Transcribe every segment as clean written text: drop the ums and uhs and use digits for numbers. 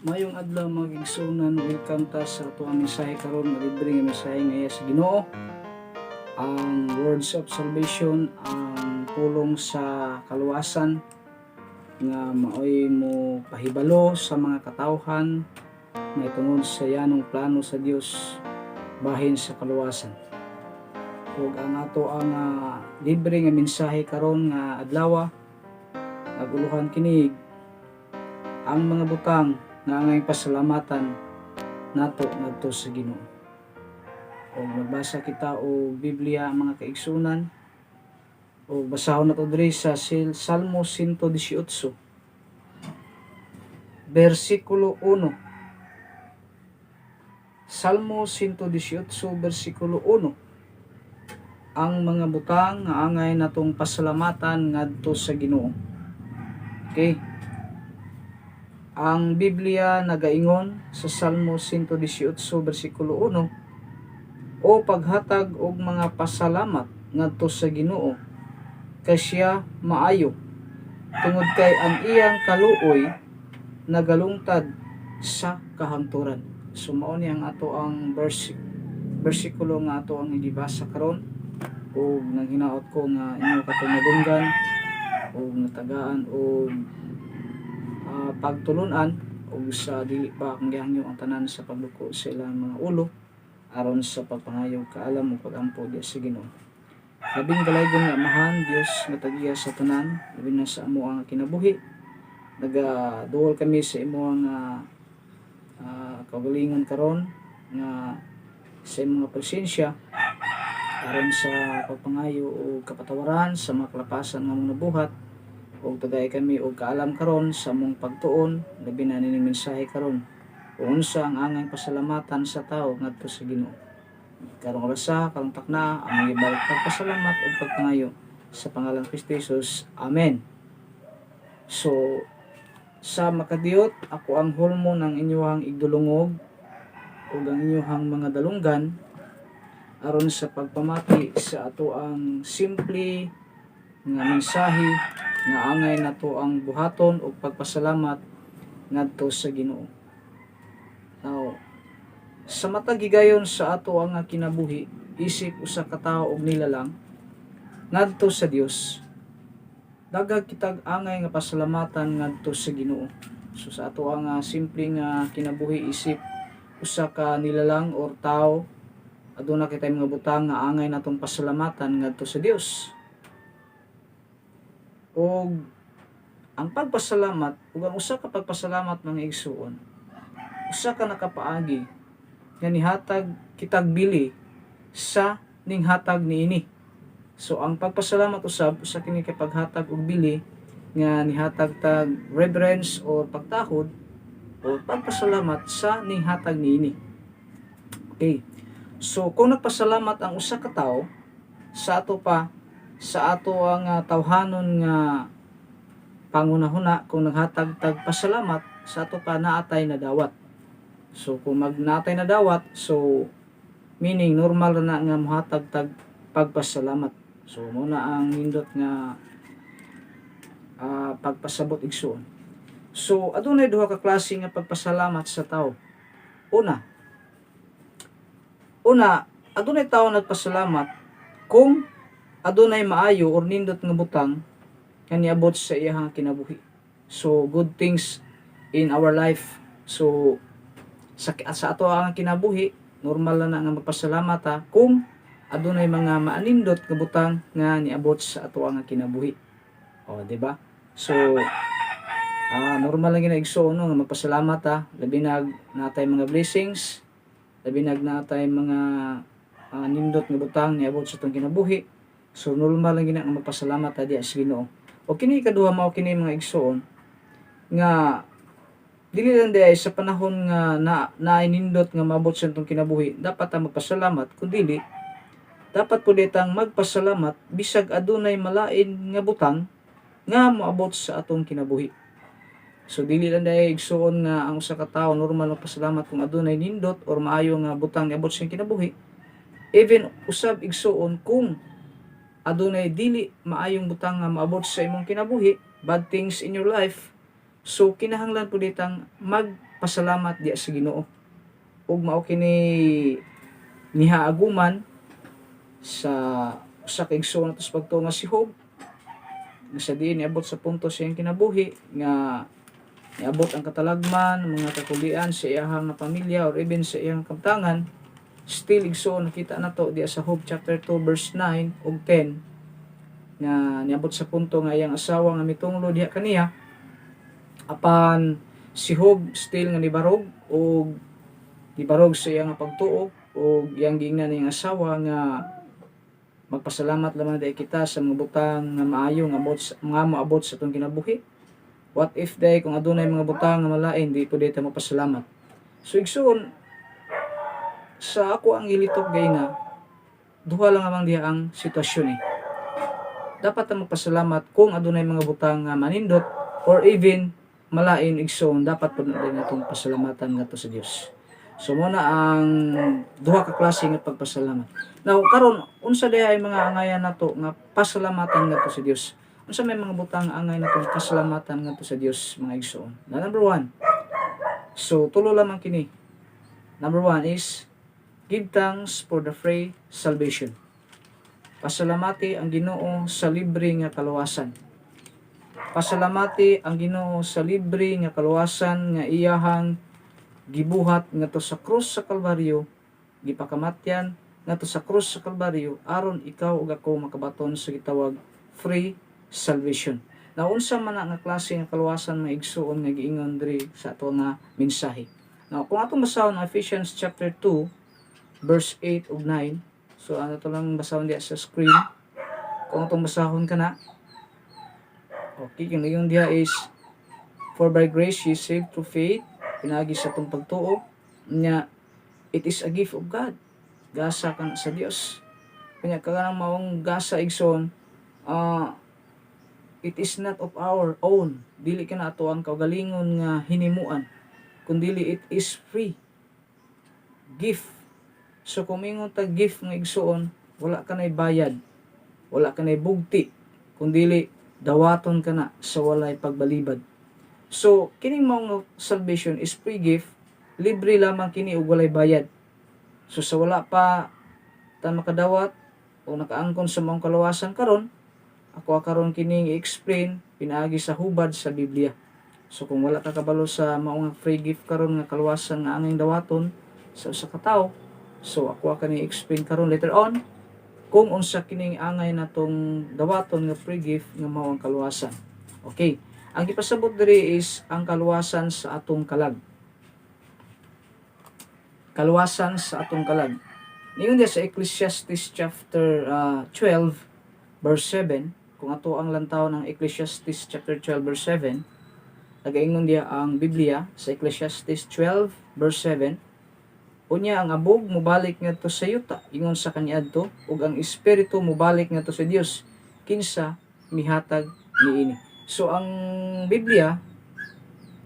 Maayong adlaw, mga igsuonan, welcome ta sa ato ang mensahe karon nga libre nga mensahe nga iya sa Ginoo. Ang words of salvation, ang pulong sa kaluwasan nga maoy mo pahibalo sa mga katawhan nga tungod sa yanong plano sa Dios bahin sa kaluwasan. Ug ang ato ang libre nga mensahe karon nga adlaw, naguluhan kini ang mga butang nga angay pasalamatan nato ngadto sa Ginoo. O magbasa kita og Biblia, mga kaigsunan, o basahon nato diri sa Salmo 118 bersikulo 1. Salmo 118 bersikulo 1, ang mga butang nga angay natong pasalamatan ngadto sa Ginoo. Okay. Ang Biblia nagaingon sa Salmo 118 bersikulo 1, "O paghatag og mga pasalamat ngadto sa Ginoo, kay siya maayo, tungod kay ang iyang kaluoy nagalungtad sa kahangturan." So mao ni ang ato ang bersikulo nga ato ang gibasa karon, ug nang hinaot ko nga inyo katong madunggan ug natagaan og pagtulunan, ug sa dili pa kung gihangyo ang tanan sa pagduko sa ilang mga ulo aron sa pagpangayo kaalam ug pagampo diya sa Ginoo. Labing dalaygon nga Amahan, Dios nga tagiya sa tanan, labi na sa amo ang kinabuhi. Nagaduol kami sa imo nga kaugalingon karon nga sa imong mga presensya aron sa pagpangayo og kapatawaran sa mga kalapasan nga among nabuhat, ug tagay kami og kaalam karon sa among pagtuon, labi na nining mensahe karon, kung unsa ang angay pasalamatan sa tao ngadto sa Ginoo. Karong orasa, karong takna, among gibalik pagpasalamat ug pagpangayo sa pangalan Kristo Jesus. Amen. So, sa makadiyot, ako ang hulmo ng inyuhang igdulungog ug ang inyuhang mga dalunggan aron sa pagpamati sa ato ang simple nga mensahe nga angay nato ang buhaton ug pagpasalamat ngadto sa Ginoo. Now, sa matag higayon sa ato ang kinabuhi, isip usa ka tawo og nilalang ngadto sa Dios, daghang kitag angay nga pasalamatan ngadto sa Ginoo. So sa ato ang simple nga kinabuhi isip usa ka nilalang or tao, aduna kitay mga butang nga angay natong pasalamatan ngadto sa Dios. Og ang pagpasalamat ug ang usa ka pagpasalamat, mga igsuon, usa ka nakapaagi nga nihatag kitag bili sa ninghatag niini. So ang pagpasalamat usab, usa kini kay paghatag og bili nga nihatag tag reverence or pagtahod o pagpasalamat sa ninghatag niini. Okay. So kung nagpasalamat ang usa ka tawo sa ato pa sa ato ang tawhanon nga pangunahuna, kung naghatag tag pasalamat sa ato pa, naatay na dawat. So kung magnatay na dawat, so meaning normal na nga mohatag tag pagpasalamat. So mao na ang nindot nga pagpasabot, igsuon. So adunay duha ka klase nga pagpasalamat sa tao. Una, adunay tao nagpasalamat kung adunay maayo or nindot nga butang nga niabot sa iyang kinabuhi. So good things in our life. So sa ato ang kinabuhi, normal na na nga magpasalamat ta kung adunay mga maanindot nga butang nga niabot sa ato ang kinabuhi. O, di ba? So normal lang gina, igsoon, no, nga magpasalamat ta, labi na natay mga blessings, labi na natay mga nindot nga butang niabot sa atong kinabuhi. So normal lang gina nga magpasalamat ta diya sa Ginoo. O kini ikaduha, mao kini, mga igsoon, nga dili lang diay sa panahon nga na nainindot nga maabot sa atong kinabuhi dapat ta magpasalamat, kundi dapat pud tang magpasalamat bisag adunay malain nga butang nga moabot sa atong kinabuhi. So dili lang diay, igsuon, nga ang usa ka tawo normal magpasalamat kung adunay nindot or maayo nga butang niabot sa iyang kinabuhi. Even usab, igsuon, kung adunay dili maayong butang nga maabot sa imong kinabuhi, bad things in your life, So kinahanglan pud ditang magpasalamat diya sa Ginoo. Ug mao kini nihaaguman sa usa ka igsoon nato sa pagtuo nga si Job, nga sa diin niabot sa punto sa iyang kinabuhi nga niabot ang katalagman, mga kakulian sa iyahang nga pamilya or even sa iyang kabtangan. Still, igsoon, nakita nato diya sa Job chapter 2 verse 9 ug 10 nga niabot sa punto nga iyang asawa nga mitunglo diha kaniya, apan si Job still nga nibarog og nibarog sa iyang pagtuo ug iyang giingnan niyang asawa nga magpasalamat lamang diay kita sa mga butang nga maayo nga nga moabot sa atong kinabuhi. What if diay kung adunay mga butang nga malain, di pud ta mapasalamat? So igsoon, sa ako ang gilitok gay na duha lang amang diha ang sitwasyon eh. Dapat ta magpasalamat kung adunay mga butang nga manindot or even malain, igsoon, dapat pud na din atong pasalamatan ngadto sa Dios. So mao na ang duha ka klase nga pagpasalamat. Now karon, unsa diay ay mga angayan nato nga pasalamatan ngadto sa Dios? Unsa may mga butang nga angay natong pasalamatan ngadto sa Dios, mga igsoon? Na number one. So tulo lamang kini. Number one is give thanks for the free salvation. Pasalamati ang Ginoo sa libre nga kaluwasan. Pasalamati ang Ginoo sa libre nga kaluwasan nga iyahang gibuhat ngadto sa krus sa Kalbaryo, gipakamatyan ngadto sa krus sa Kalbaryo aron ikaw ug ako makabaton sa gitawag free salvation. Now, unsa man na nga klase nga kaluwasan, mga igsuon, nga giingon diri sa ato nga mensahe? Now, kung atong basahon ang Ephesians chapter 2 verse 8 ug 9, so ano to lang basahon diya sa screen. Kung atong basahon kana, okay, yung yung diha is, "For by grace ye saved through faith," pinaagi sa atong pagtuo nya, "it is a gift of God," gasa kan sa Dios. Kanya kanang maong gasa, igsoon, it is not of our own, dili kana ato ang kaugalingon nga hinimuan, kundili it is free gift. So kung mingon ta gift nga, igsoon, wala ka nay bayad, wala ka nay bugti, kundili dawaton ka na sa walay pagbalibad. So kining maong salvation is free gift, libre lamang kini ug walay bayad. So sa wala pa ta makadawat o nakaangkon sa maong kaluwasan karon, ako karon kining i-explain pinaagi sa hubad sa Biblia. So kung wala ka kabalo sa maong free gift karon nga kaluwasan nga angay dawaton sa usa ka tawo, so ako kani i-explain karon later on kung unsa kining angay natong dawaton nga free gift nga mao ang kaluwasan. Okay. Ang gipasabot diri is ang kaluwasan sa atong kalag. Kaluwasan sa atong kalag. Niyon diya sa Ecclesiastes chapter 12 verse 7, kung ato ang lantaw ng Ecclesiastes chapter 12 verse 7, nagaingon diya ang Biblia sa Ecclesiastes 12 verse 7, "Unya ang abog mobalik ngadto sa yuta ingon sa kaniadto, ug ang espiritu mobalik ngadto sa Dios kinsa mihatag niini." So ang Biblia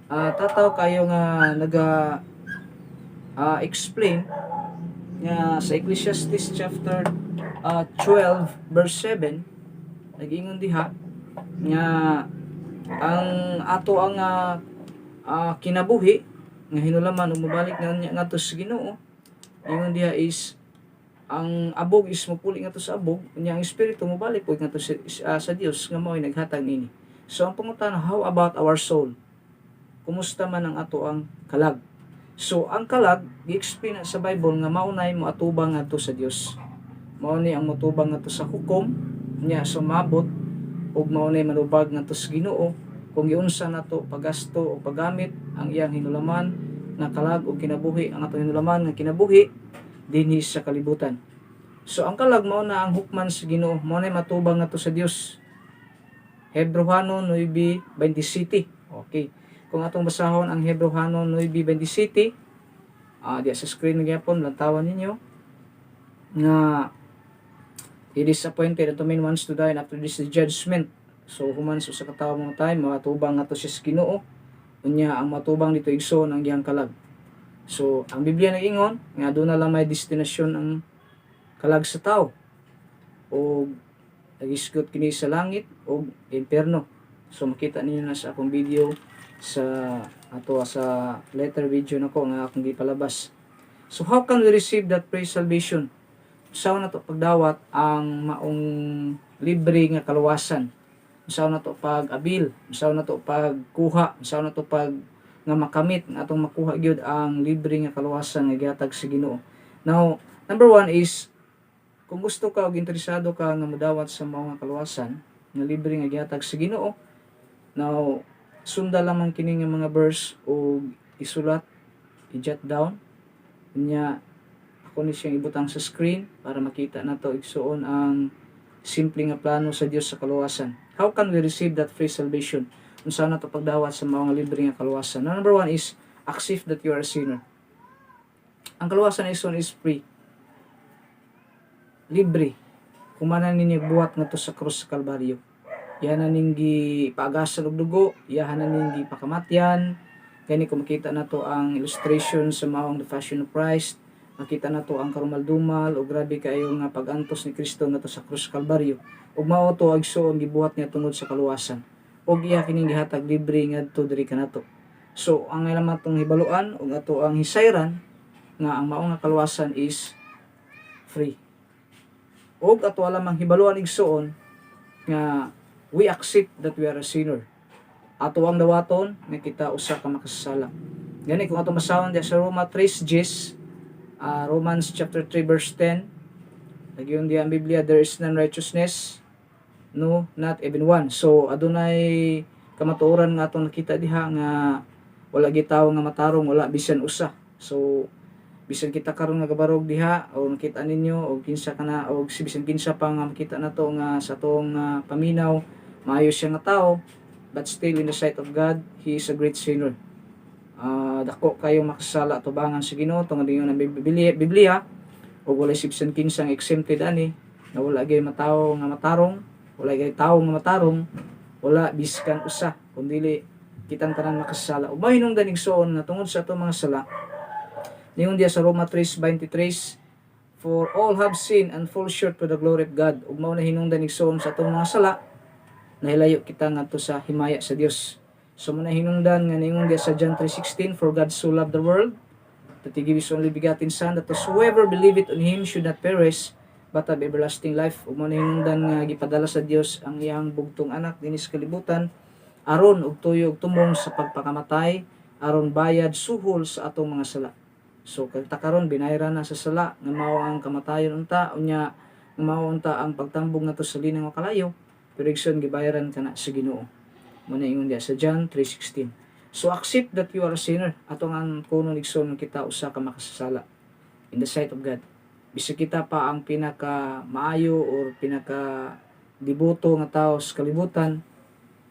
tataw kayo nga naga explain nga sa Ecclesiastes chapter 12 verse 7, nag-ingon diha nga ang ato ang kinabuhi nga hinulaman ug mobalik na niya ngadto sa Ginoo. Ingon diha is ang abog is mopuli ngadto sa abog, unya ang espiritu mobalik pud ngadto sa Dios nga mao'y naghatag niini. So ang pangutana, how about our soul? Kumusta man ang ato ang kalag? So ang kalag, gi-explain na sa Bible nga mao nay moatubang ngadto sa Dios. Mao ni ang motubang ngadto sa hukom niya, sumabot ug mao nay manubag ngadto sa Ginoo kung giunsa nato paggasto o paggamit ang iyang hinulaman nga kalag o kinabuhi, ang atong hinulaman nga kinabuhi dinhi sa kalibutan. So ang kalag mao na ang hukman sa Ginoo, mao nay matubang ngadto sa Dios. Hebrohano 9:27. Okay. Kung atong basahon ang Hebrohano 9:27, diya sa screen na gyapon lantawan ninyo nga "It is appointed unto men once to die, and after this the judgment." So human sa usa ka tawo mamatay, matubang ngadto siya sa Ginoo. Unya ang matubang dito, igsoon, ang iyang kalag. So ang Biblia nag-ingon nga doon na lang may destinasyon ang kalag sa tao. O nagisgot kini sa langit o impierno. So makita ninyo na sa akong video Sa ato sa letter video nako nga akong gipalabas. So how can we receive that free salvation? Unsaon nato pagdawat ang maong libre nga kaluwasan? Unsaon nato pag-abil? Unsaon nato pagkuha? Unsaon nato pag nga makamit nga atong makuha gyud ang libre nga kaluwasan nga gihatag sa Ginoo? Now, number one is kung gusto ka og interesado ka nga modawat sa mao nga kaluwasan nga libre nga gihatag sa Ginoo. Now, sunda lamang kini nga mga verse og isulat, i-jot down. Unya ako ni siyang ibutang sa screen para makita nato, igsuon, ang simple nga plano sa Dios sa kaluwasan. How can we receive that free salvation? Unsa nato pagdawat sa mao nga libre nga kaluwasan? Now, number one is accept that you are a sinner. Ang kaluwasan, igsuon, is free. Libre. Human na ninyo buhat ngadto sa krus sa Kalbaryo. Iyahan na ning gipaagasan og dugo, iyahan na ning gipakamatyan. Gani kung makita nato ang illustration sa maong The Passion of Christ, makita nato ang karumal-dumal o grabe kaayo nga pag-antos ni Kristo ngadto sa krus sa Kalbaryo. Ug mao to, igsoon, gibuhat niya tungod sa kaluwasan. Ug iya kining gihatag libre ngadto diri kanato. So ang ilang atong hibaluan ug ato ang hisayran nga ang mao nga kaluwasan is free. Ug ato lamang hibaluan, igsuon, nga we accept that we are a sinner. Ato ang dawaton nga kita usa ka makasasala. Gani kung ato masahon diya sa Roma 3:10, Romans chapter 3 verse 10, Nagyun diya ang Biblia, "There is none righteousness, no, not even one." So adunay kamatuoran nga atong nakita diha nga wala gitaw nga matarong, wala bisan usa. So bisan kita karon nga gabarog diha o nakita ninyo o kinsa kana o si bisan kinsa pa nga makita nato nga sa atong paminaw maayo siya nga tao, but still in the sight of God he is a great sinner. Dako kayo makasala tubangan sa Ginoo tungod ingon ang Biblia ug walay bisan kinsang exempted ani nga wala gyud matawo nga matarong, wala gyud tawo nga matarong, wala biskan usa, kundili kitang tanan makasala. Ug may hinungdan, igsoon, nga tungod sa atong mga sala, ningon diya sa Roma 3:23, "For all have sinned and fall short to the glory of God." Ug mao na hinungdan, igsoon, sa atong mga sala nahilayo kita ngadto sa himaya sa Dios. So mao na hinungdan nga ningon diya sa John 3:16, "For God so loved the world that he gave his only begotten Son, that whosoever believeth on him should not perish but have everlasting life." Ug mao na hinungdan nga gipadala sa Dios ang iyang bugtong anak dinhi sa kalibutan aron og tuyo og tumong sa pagpakamatay aron bayad suhol sa atong mga sala. So kita karon binayran na sa sala nga mao ang kamatayon unta, unya nga mao unta ang pagtambong nato sa linang kalayo, pero igsoon, gibayaran kana sa Ginoo. Mao na ingon diya sa John 3:16. So accept that you are a sinner. Ato nga ang kuno, igsoon, kita usa ka makasasala in the sight of God. Bisag kita pa ang pinaka maayo or pinaka deboto nga tao sa kalibutan,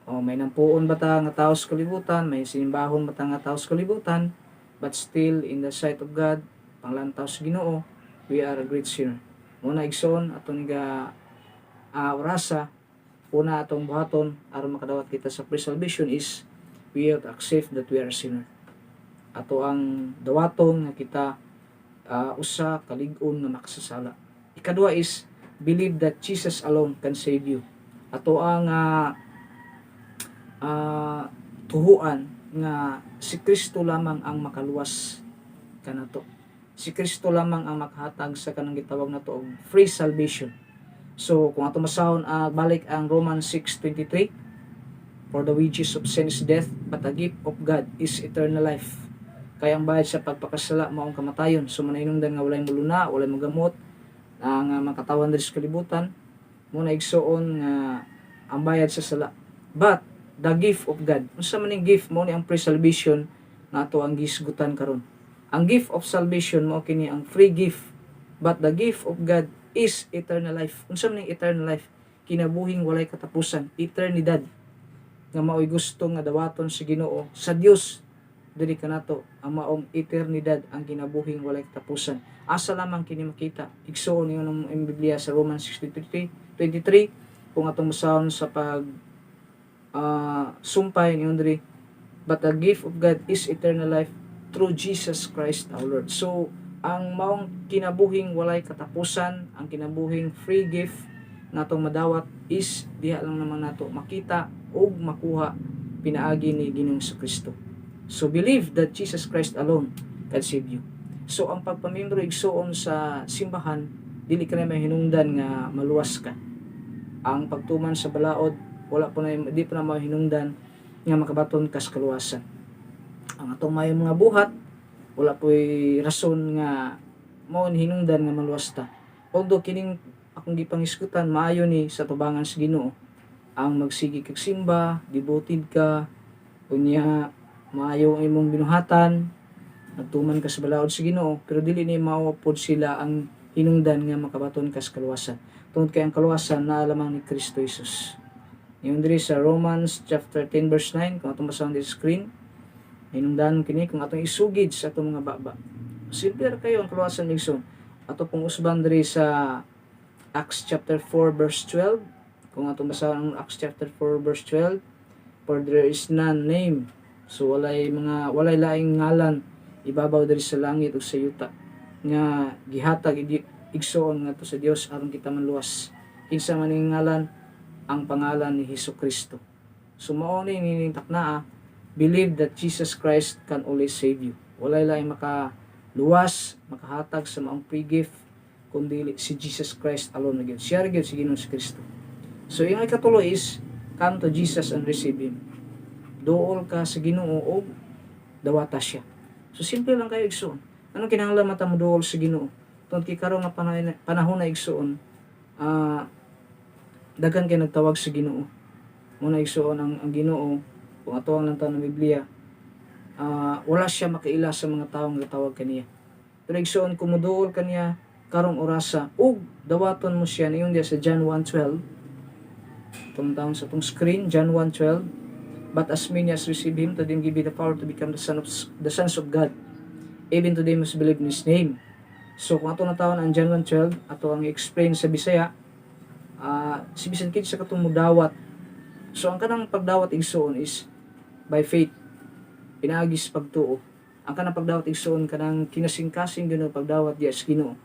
o may nampuon ba ta nga tao sa kalibutan, may sinimbahon ba ta nga tao sa kalibutan, but still in the sight of God, panglantaw sa Ginoo, we are a great sinner. Mao na, igsoon, atong nga orasa, una atong buhaton aron makadawat kita sa free salvation is we have to accept that we are a sinner. Ato ang dawaton nga kita usa ka lig-on nga makasasala. Ikadua is believe that Jesus alone can save you. Ato ang tuhuan nga si Kristo lamang ang makaluwas kanato. Si Kristo lamang ang makahatag sa kanang gitawag nato og free salvation. So kung ato masahon, balik ang Romans 6:23, "For the wages of sin is death, but the gift of God is eternal life." Kaya ang bayad sa pagpakasala mao ang kamatayon. So mao na hinungdan nga walay muluna, walay magamot ang makatawan diri sa kalibutan. Mao na, igsuon, nga ang bayad sa sala. But the gift of God. Unsa man ning gift? Mao ni ang free salvation nga ato ang gisgutan karon. Ang gift of salvation mao kini ang free gift. But the gift of God is eternal life. Unsa man ning eternal life? Kinabuhing walay katapusan, eternidad nga mao'y gusto nga dawaton sa Ginoo, sa Dios diri kanato, ang maong eternidad, ang kinabuhing walay katapusan. Asa lamang kini makita, igsuon? Ingon ang Biblia sa Romans 6:23, 23, kung atong masahon sa pag sumpay, ningon diri, "But the gift of God is eternal life through Jesus Christ our Lord." So ang maong kinabuhing walay katapusan, ang kinabuhing free gift natong madawat is diha lang naman nato makita ug makuha. pinaagi ni Ginoong Kristo. So believe that Jesus Christ alone can save you. So ang pagpamembro, igsuon, sa simbahan, dili ka na may hinungdan nga maluwas ka. Ang pagtuman sa balaod, wala po na di po na mahinungdan nga makabaton ka sa kaluwasan. Ang atong may mga buhat, wala po'y rason nga mao ni hinungdan nga maluwas ta. Although kining akong gipangisgutan, maayo ni sa tubangan sa Ginoo ang magsige kag simba, devoted ka, unya maayo ang imong binuhatan, nagtuman ka sa balaod sa Ginoo, pero dili ni mao pod sila ang hinungdan nga makabaton ka sa kaluwasan. Tungod kay ang kaluwasan naa lamang ni Kristo Jesus. Yung diri sa Romans chapter 10 verse 9, kung atong basahon diri sa screen, hinungdan kini kung atong isugid sa atong mga baba. Simple ra kayo ang kaluwasan, igsoon. Ato pong usban diri sa Acts chapter 4 verse 12. Kung atong basahon ang Acts chapter 4 verse 12, "For there is none name." So walay laing ngalan ibabaw diri sa langit ug sa yuta nga gihatag, igsoon, ngadto sa Dios aron kita maluwas. Kinsa man ning ngalan? Ang pangalan ni Hesus Kristo. So mao ni nining taknaa, believe that Jesus Christ can only save you. Walay laing makaluwas, makahatag sa maong free gift kundi si Jesus Christ alone na gyud. Siya ra gyud, si Ginoong Kristo. So yung ikatulo is come to Jesus and receive Him. Duol ka sa Ginoo og dawata siya. So simple lang kayo, igsoon. Anong kinahanglan man ta moduol sa Ginoo? Tungod kay karon nga panahon na, igsoon, daghan kay nagtawag sa Ginoo. Muna, igsoon, ang Ginoo, kung ato ang lang ng Biblia, wala siya makaila sa mga taong nagtawag kaniya. Pero igsoon, kung moduol kaniya karong orasa ug dawaton mo siya, niyon diya sa John 1:12, itong taon sa itong screen, John 1:12, "But as many as receive Him, to them give He the power to become the sons of God, even to them who believe in His name." So kung ato natawon ang John 1:12, ato ang i-explain sa Bisaya, si bisan kinsa katong mudawat. So ang kanang pagdawat, igsoon, is by faith, pinaagi sa pagtuo. Ang kanang pagdawat, igsoon, kanang kinasingkasing gyud pagdawat diya sa Ginoo.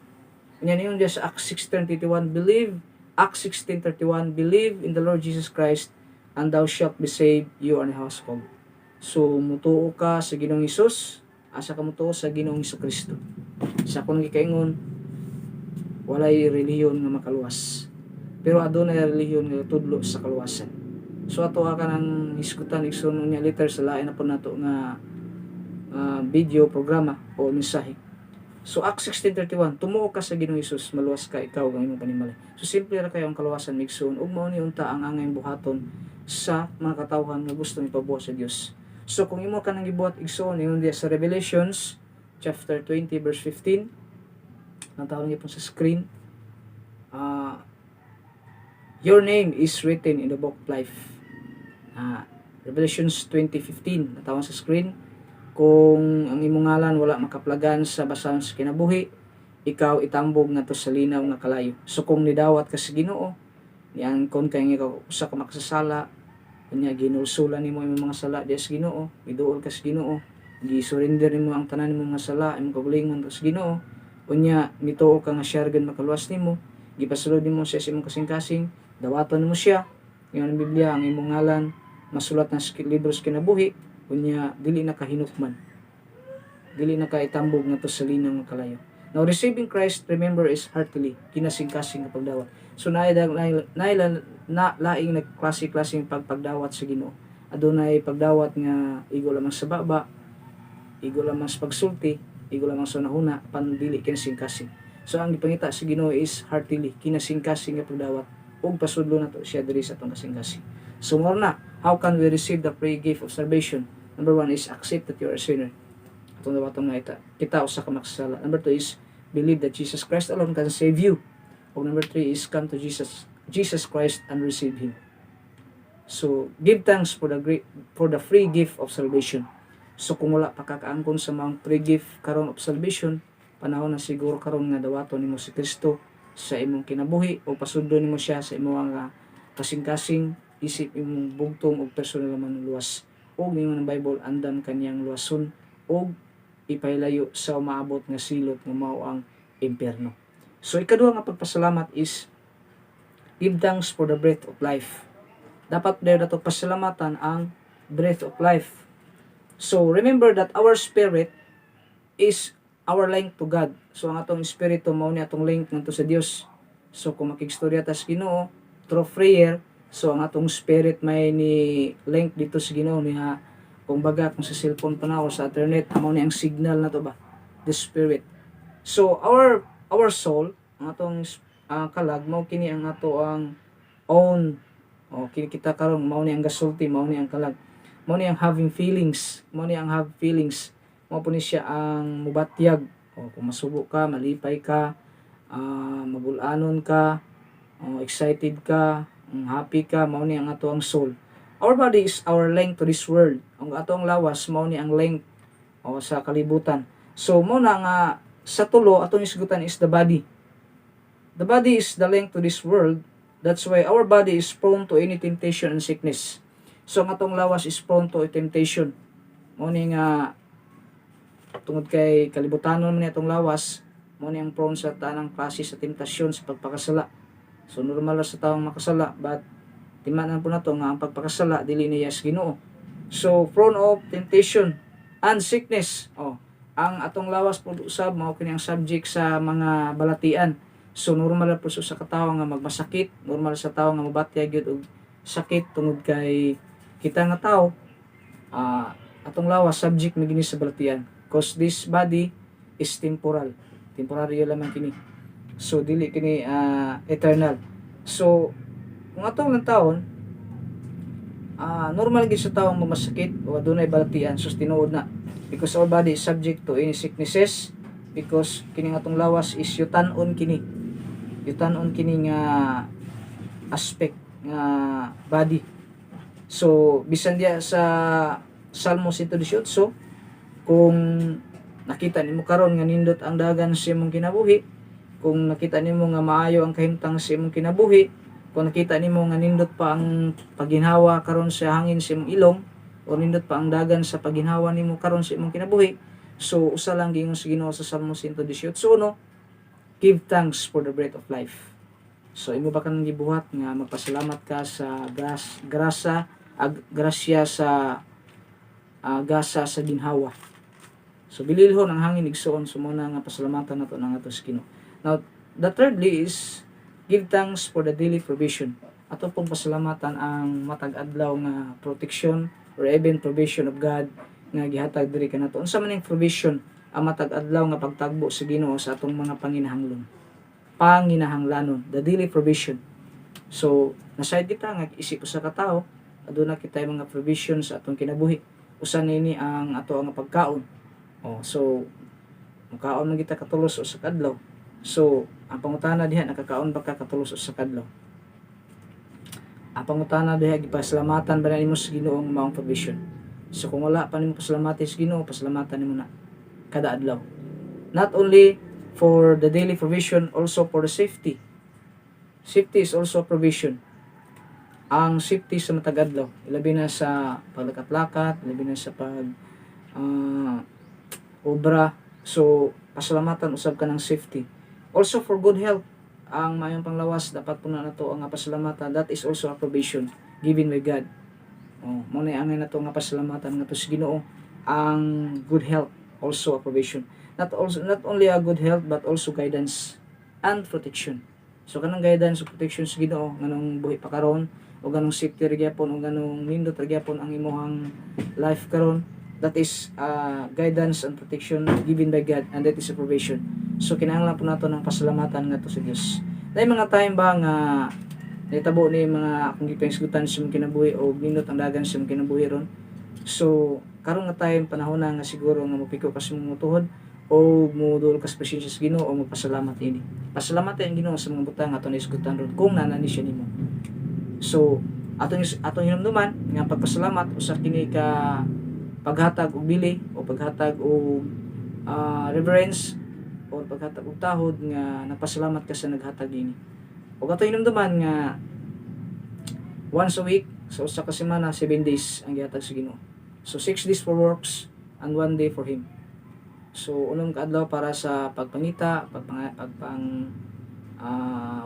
Unya niyon diya sa Acts 16:31, believe, Acts 16:31, "Believe in the Lord Jesus Christ and thou shalt be saved, you and your household." So mutuo ka sa Ginoong Hesus, asa ka mutuo? Sa Ginoong Kristo. Sa akong gikaingon, walay relihiyon nga makaluwas. Pero adunay relihiyon nga tudlo sa kaluwasan. So ato ka nang hisgutan, igsoon, unya later sa lain na po nato nga video programa o mensahe. So Acts 16:31, tumuo ka sa Ginoong Hesus, maluwas ka, ikaw ug ang imong panimalay. So simple ra kayo ang kaluwasan, igsoon, ug mao ni unta ang angay buhaton sa mga katawhan nga gusto ipabuhat sa Dios. So kung imo ka nang gibuhat, igsoon, ingon diya sa Revelations chapter 20 verse 15, natawag niyo po sa screen, "Your name is written in the book of life." Revelations 20:15, natawag sa screen, kung ang imong ngalan wala makaplagan sa basahon sa kinabuhi, ikaw itambog ngadto sa linaw nga kalayo. So kung nidawat ka sa Ginoo, niangkon kay nga ikaw usa ka makasasala, unya ginulsulan nimo imong mga sala diya sa Ginoo, miduol ka sa Ginoo, gi-surrender nimo ang tanan nimong mga sala, imong kaugalingon sa Ginoo, unya mituo ka nga siya ra gyud makaluwas nimo, gipasulod nimo siya sa imong kasing-kasing, dawaton nimo siya, ingon ang Biblia, ang imong ngalan masulat na sa libro sa kinabuhi, unya dili na kahinukman. Dili na ka itambog ngadto sa linaw nga kalayo. Now, receiving Christ, remember, is heartily, kinasingkasing nga pagdawat. So naay naay na laing nagklase-klaseng pagpagdawat sa Ginoo. Adunay pagdawat nga igo lamang sa baba, igo lamang sa pagsulti, igo lamang sa nahuna, pandili kinasingkasing. So ang gipangita sa Ginoo is heartily, kinasingkasing nga pagdawat ug pasudlo nato siya diri sa atong kasing-kasing. So more na, how can we receive the free gift of salvation? Number one is accept that you are a sinner. Atong dawaton nga ita, kita usa ka makasala. Number two is believe that Jesus Christ alone can save you. O number three is come to Jesus Christ and receive Him. So, give thanks for the free gift of salvation. So kung wala pa kakaangkon sa mga free gift karon of salvation, panahon na siguro karon nga dawaton nimo si Kristo sa imong kinabuhi o pasudlo nimo siya sa imong nga kasing-kasing isip imong bugtong og personal nga manluluwas. Og ningon ang Bible, andam kaniyang luwason og ipahilayo sa umaabot nga silot nga mao ang impyerno. So ikaduha nga pagpasalamat is give thanks for the breath of life. Dapat dayon nato pasalamatan ang breath of life. So remember that our spirit is our link to God. So ang atong espiritu mao ni atong link ngadto sa Dios. So kung makigstorya ta sa Ginoo through prayer, so ang atong spirit may ni link dito sa Ginoo niya. Kung baga, kung sa cellphone pa na o sa internet, mao ni ang signal na to ba, the spirit. So our soul, ang atong kalag, mao kini ang ato ang own o kini kita karon, mao ni ang gasulti, mao ni ang kalag, mao ni ang having feelings, mao ni ang have feelings, mao po ni siya ang mubatyag o kung masubo ka, malipay ka, mabulanon ka, o excited ka, happy ka, mao ni ang ato ang soul. Our body is our link to this world. Ang ato ang lawas mao ni ang link o sa kalibutan. So mo na nga sa tulo atong isgutan is the body. The body is the link to this world. That's why our body is prone to any temptation and sickness. So ang atong lawas is prone to a temptation. Mo ni nga tungod kay kalibutanon man ni atong lawas, mo ni ang prone sa tanang klase sa temptasyon sa pagpakasala. So normal ra sa taong makasala, but timanan po nato nga ang pagpakasala dili niya sa Ginoo. So prone of temptation and sickness. Oh, ang atong lawas po usab mao kini ang subject sa mga balatian. So normal ra po sa katawo nga magmasakit, normal sa tawo nga mabatyag gyud og sakit tungod kay kita nga tao, atong lawas subject magini sa balatian, 'cause this body is temporal. Temporary lamang kini. So dili kini eternal. So kung atong lang taon, normal gyud sa taong mamasakit o adunay balatian. So tinuod na because our body is subject to any sicknesses, because kini nga atong lawas is yutan-on kini, yutan-on kini nga aspect nga body. So bisan diya sa Salmo 118, kung nakita nimo karon nga nindot ang dagan sa imong kinabuhi, kung nakita nimo nga maayo ang kahimtang sa imong kinabuhi, kung nakita nimo nga nindot pa ang paginhawa karon sa hangin sa imong ilong o nindot pa ang dagan sa paginhawa nimo karon sa imong kinabuhi, so usa lang giingon sa Ginoo sa Salmo 118, no, "Give thanks for the breath of life." So imo ba kanang gibuhat nga magpasalamat ka sa grasa ag grasya sa gasa sa ginhawa? So bililhon ang hangin, igsuon, so mo na nga pasalamatan nato nang ato sa Ginoo. Now, the thirdly is give thanks for the daily provision. Ato pong pasalamatan ang matag adlaw nga protection or even provision of God nga gihatag diri kanato. Unsa man ning provision? Ang matag adlaw nga pagtagbo sa Ginoo sa atong mga panginahanglan. Panginahanglanon, the daily provision. So, nasayod kita nga isip usa ka tawo, aduna kita mga provision sa atong kinabuhi. Usa nini ang ato ang pagkaon. Oh, so mukaon man kita katulos usa ka adlaw. So, ang pangutana diha, nakakaon ba ka katulos usa ka adlaw? Ang pangutana diha, gipasalamatan ba nimo sa Ginoo ang maong provision? So kung wala pa nimo pasalamati sa Ginoo, pasalamatan nimo na kada adlaw. Not only for the daily provision, also for the safety. Safety is also a provision. Ang safety sa matag adlaw, ilabi na sa paglakat-lakat, ilabi na sa pag obra. So, pasalamatan usab ka ng safety. Also for good health, ang mayong panglawas dapat po na nato ang pasalamatan. That is also a provision given by God. Oh, mo na ang nato nga pasalamatan ngadto sa Ginoo, ang good health, also a provision. Not only a good health but also guidance and protection. So kanang guidance ug protection sa Ginoo nganong buhi pa karon o ganong safety ra gyapon o ganong nindot ra gyapon ang imong life karon, that is guidance and protection given by God and that is a provision. So kinahanglan po nato ng pasalamatan ngadto sa Dios. Dahil mga time ba nga nahitabo ni mga akong gipahisgutan sa imong kinabuhi o nindot ang dagan sa imong kinabuhi ron? So karon nga time, panahon na nga siguro nga mopiko ka sa imong tuhod o moduol ka sa presensya sa Ginoo o magpasalamat ini. Pasalamat ang Ginoo sa mga butang ato nahisgutan ron kung naa ni siya nimo. So atong atong hinumduman nga pagpasalamat usa kini ka paghatag og bili o paghatag og reverence o paghatag og tahod nga nagpasalamat ka sa naghatag ini. Ug atong hinumduman nga once a week, sa usa ka semana, 7 days ang gihatag sa Ginoo. So 6 days for works and 1 day for Him. So unom ka adlaw para sa pagpangita, pagpang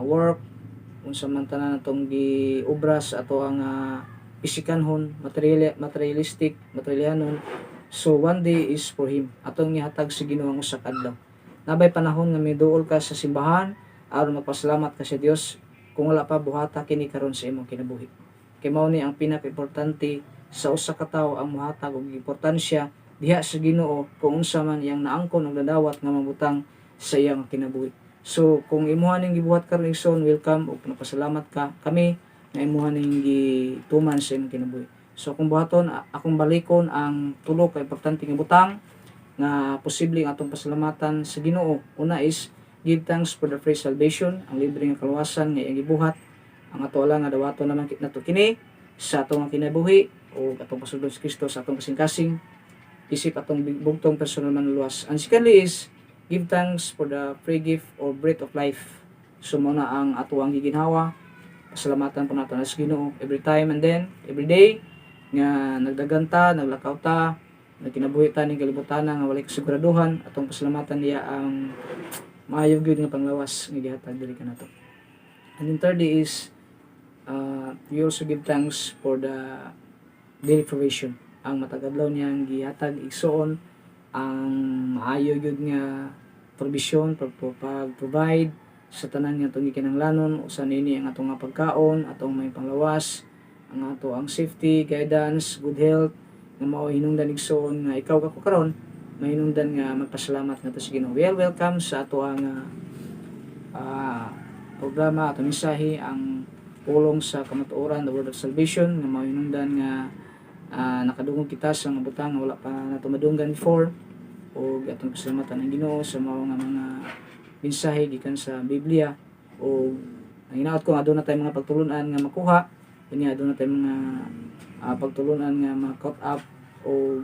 work, unsa man tanan natong giobra sa ato ang pisikanhon, material, materialistic, materialhanon. So one day is for Him. Atong gihatag sa Ginoo ang usa ka adlaw. Nabay panahon nga miduol ka sa simbahan aron magpasalamat ka sa Dios. Kung wala pa, buhata kini karon sa imong kinabuhi. Kay mao ni ang pinaka-importante sa usa ka tawo, ang mohatag og importansya diha sa Ginoo kung unsa man iyang naangkon og nadawat nga mabutang sa iyang kinabuhi. So kung imuha ning gibuhat karon, igsoon, welcome ug napasalamat ka kami nga imuha ning gituman sa imong kinabuhi. So kung buhaton, akong balikon ang tulo ka importante nga butang nga posible ang atong pasalamatan sa Ginoo. Una is give thanks for the free salvation, ang libre nga kaluwasan nga iyang gibuhat. Ang ato lang nga dawaton naman nato kini sa atong kinabuhi o atong pasundon si Kristo sa atong kasing-kasing isip atong bugtong personal manluluwas. And secondly is give thanks for the free gift or breath of life. So mao na ang ato ang giginhawa. Pasalamatan po nato na sa Ginoo every time and then every day nga nagdagan ta, naglakaw ta, nagkinabuhi ta ning kalibutan nga walay kasiguraduhan, atong pasalamatan niya ang maayo gyud nga panglawas nga gihatag diri kanato. And then thirdly is we also give thanks for the daily provision. Ang matag adlaw niyang gihatag, igsuon, ang maayo gyud nga provision, pag-provide sa tanan nga atong gikinahanglanon, usa nini ang atong nga pagkaon, atong may panglawas, ang ato ang safety, guidance, good health, nga mao hinungdan, igsoon, nga ikaw kako karon mahinungdan nga magpasalamat ngadto sa Ginoo. Well, welcome sa ato ang programa, atong mensahe, ang pulong sa kamatuoran, the word of salvation, nga mao hinungdan nga nakadungog kita sa mga butang nga wala pa nato madunggan before, ug atong pasalamatan ang Ginoo sa mao nga mga mensahe gikan sa Biblia. O ang hinaot ko nga aduna tay mga pagtulunan nga makuha unya, aduna tay mga pagtulunan nga ma-caught up, o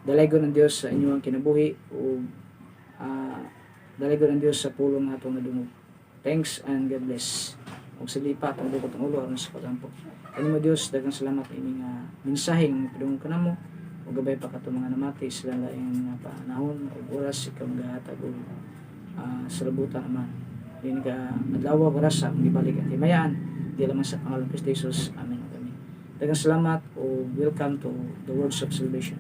dalaygon ng Dios sa inyong kinabuhi, o dalaygon ng Dios sa pulong nga atong nadungog. Thanks and God bless. Ug sa lipa atong dukot ang ulo aron sa pagampo. Kanimo Dios, daghang salamat ining mensahe nga mipadungog kanamo, ug gabay pa kato mga namati sila laing nga panahon ug oras, ikaw magahatag og salabutan naman dini ka adlaw, oras sa akong gibalik ang himayaan di lamang sa pangalan ni Kristo Jesus. Amen ug amen. Daghang salamat ug welcome to the words of salvation.